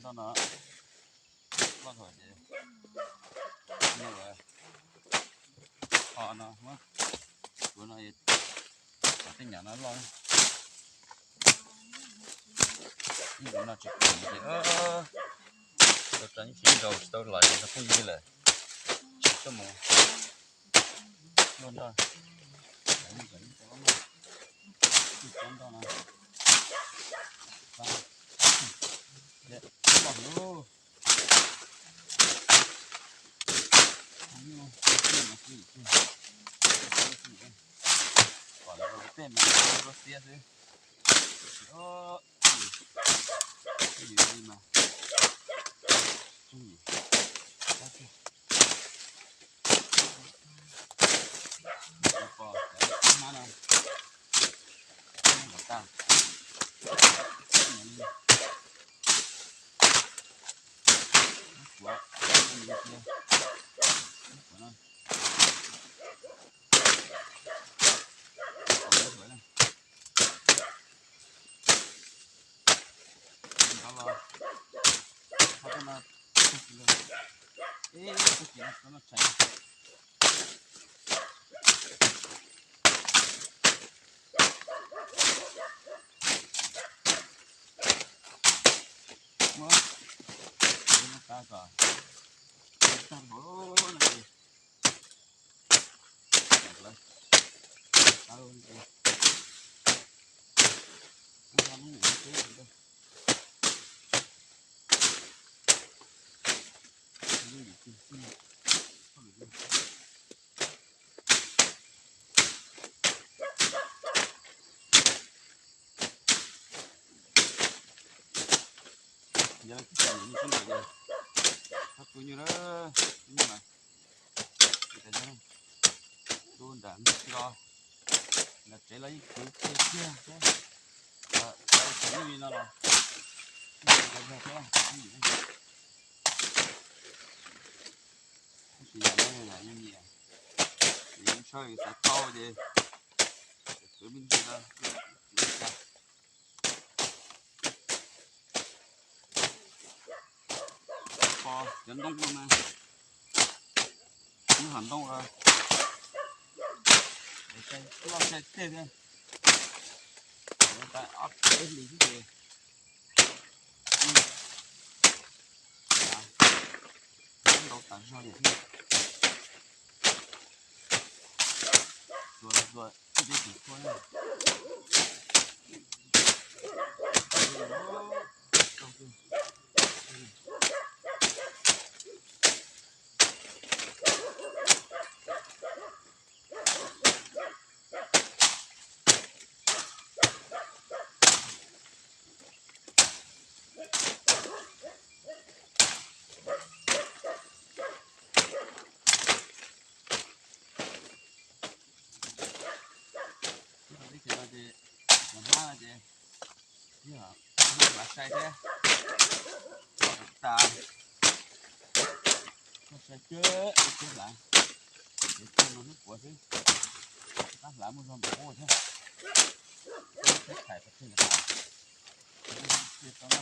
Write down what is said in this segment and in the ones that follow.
No no, loj dhau ces no, ho no muab, kuv no, kom tej nyam no loj. Ib ntsis no tsis pom ces tau tsa ib ntsis nraus tsis tau lawm ces tau phooj ywg lawm, tsis txhob mus luaj nroj. Tsob nroj no, loj heev lauj. Pom lawv tej mas loj xiab xwb. Ib yam li mas tsooj yim, pom cov hmab no, kom tag. Lub suav, lub suav no, lub suav na. Nrov los, qhov no, ib tag kis no tshais. Muab, muab tas kom tag npaum no ces Yog tus nyuj na, tus nyuj mas, tus nram no, nram tsev los yeej kwv kiag kiag thiab. Tus nyuj li no los, tab sis yam no yeej nyiam, yeej ntshaw xav tau ces kwv me ntsis no. Pom cov ntoo no mas, ib hom ntoo loj sai teg thiab, ob peb hlis xwb ces ntau tas zog li thiab. Txuas txuas ib teb tsis txhua na. Teb chaws no ces, cov hmab no ces, ib hmab hlav sai thiab, tas, sai kawg ib teb hlav, ces tsuag no hnub puav xwb, tab hlav muaj zog npaum ub thiab, teb thaiv pov tseg lawm, tau na.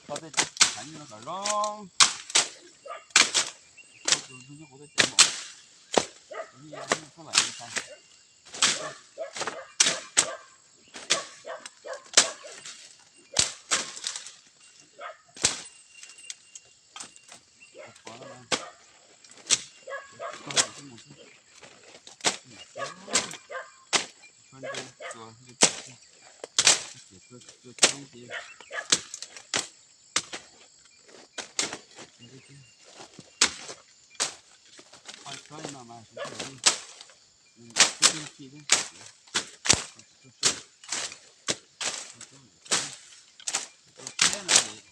Koj tej thav nyuj no kom zoo, koj tus ntxub nyob kuv tej cov mom, kuv yeej yog nyuj txhob laim li ntawd. Tsuag ntse tsuag, tsuag tsuag tsuag ces, tsuag li no mas sawv daws li, nws nkaum tib tug khi thiab. Tsuag tsuag, tsuag tsuag no ces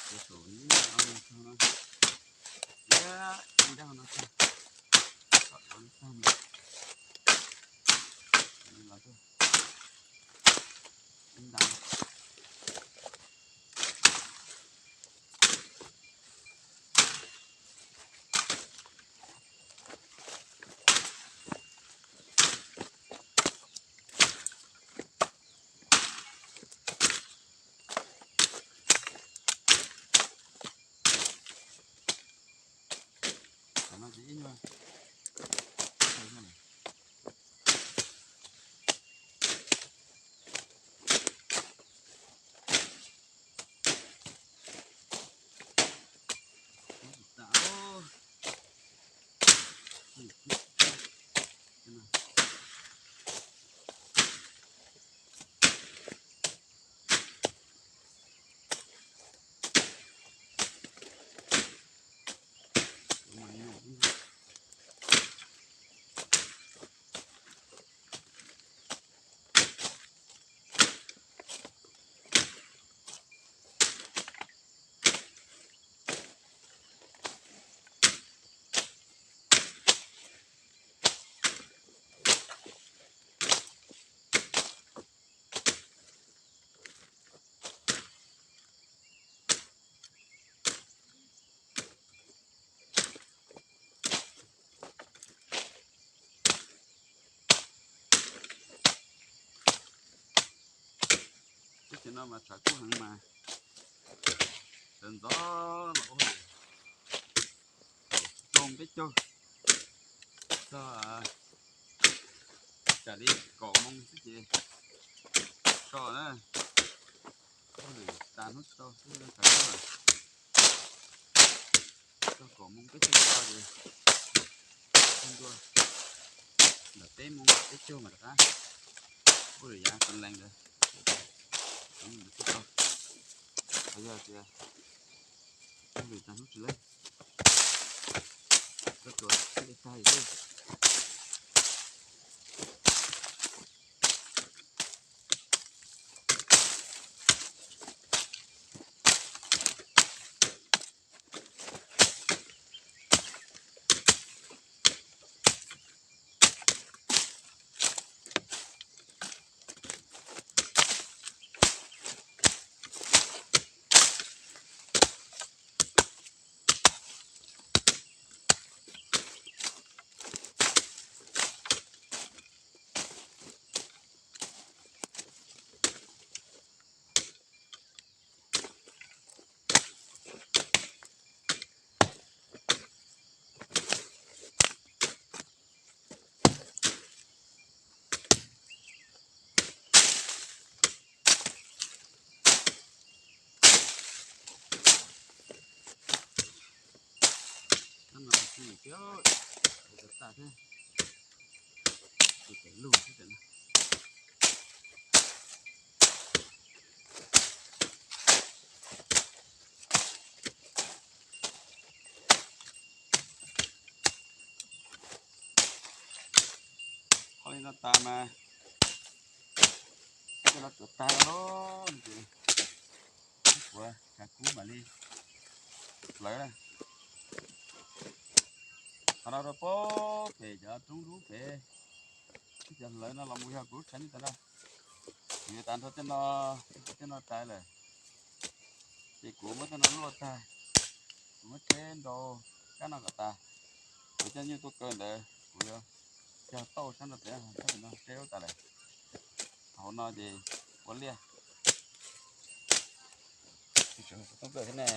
Tus saum ib nrab no tag na, ib nrab no tag, kom dov no tag mas los tuaj ib nrab. Cov no ces ib nyuag tas. Teb chaws no mas tshav kub heev mas sawv ntxov los ua li rau peb caug txog tsam li kaum moos xwb ces so na. Ua li tas hnub tsis tau xwb, tshav kub lawm. Txog kaum moos peb caug so ces tag ntua, ntawm peb moos peb caug mas rov qab ua li yav tag lees ntawd. Qhov yog tias ua li tas hnub tsis leej, koj tuav thiaj li tag li xwb. Qhov li no tas mas coj los tuav tag lawm ces ib puas tshav kub mam li hlawv na. Qhov no rau pem pem cov roob dub pem, ib cov hlawv no los mus yog kuv lub tshav nyob tas no. Kuv yuav tas nrho tej no, tej no tas lawm ces kuv muab tej no luaj tag, kuv muab tsheb nrau kab no kom tas. Kuv coj nyuj tuaj kaw ntawd kuv yuav cog tauj sab nrau pem, sab pem no tsheb ub tas lawm. Hauv no ces ua liaj, tub kaw thiab ne.